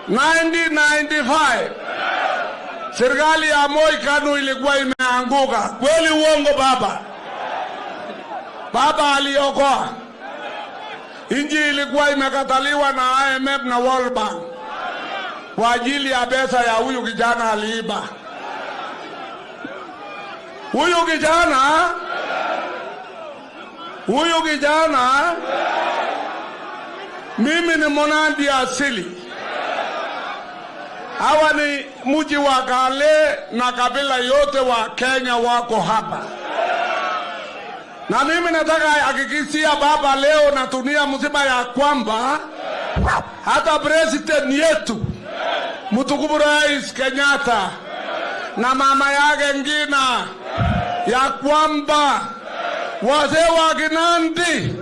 1995 serikali ya Moi KANU ilikuwa imeanguka. Kweli uongo baba? Baba aliokoa nchi. Ilikuwa imekataliwa na IMF na World Bank kwa ajili ya pesa ya huyu kijana aliiba. Huyu kijana, huyu kijana, mimi ni Mnandi asili. Hawa ni mji wa kale na kabila yote wa Kenya wako hapa, na mimi nataka hakikishia baba leo na dunia mzima ya kwamba hata president yetu mtukufu Rais Kenyatta na mama yake Ngina ya kwamba wazee wa Kinandi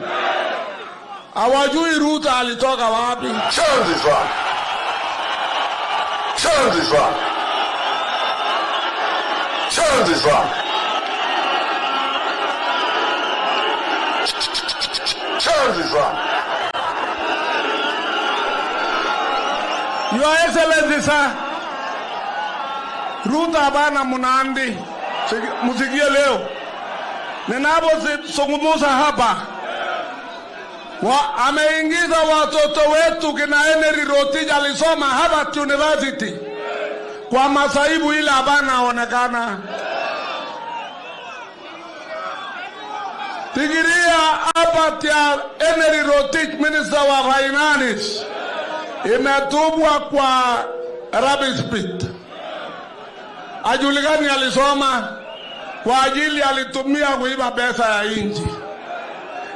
hawajui Ruto alitoka wapi. Chanzifa. Chanzifa. Chanzifa. Chanzifa. Your Excellency sir, Ruto hapana Mnandi, msikie leo ninapozungumza hapa ameingiza watoto wetu kina Henry Rotich alisoma Harvard University kwa masaibu ile hapana onekana. Fikiria hapa ya Henry Rotich, minister wa finance, imetupwa kwa rubbish pit. Ajulikani alisoma kwa ajili alitumia kuiba pesa ya inchi.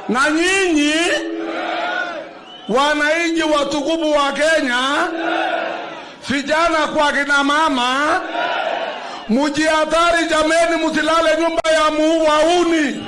Na nyinyi wananchi watukufu wa Kenya, vijana kwa kina mama, mujihatari jameni, musilale nyumba ya muwauni.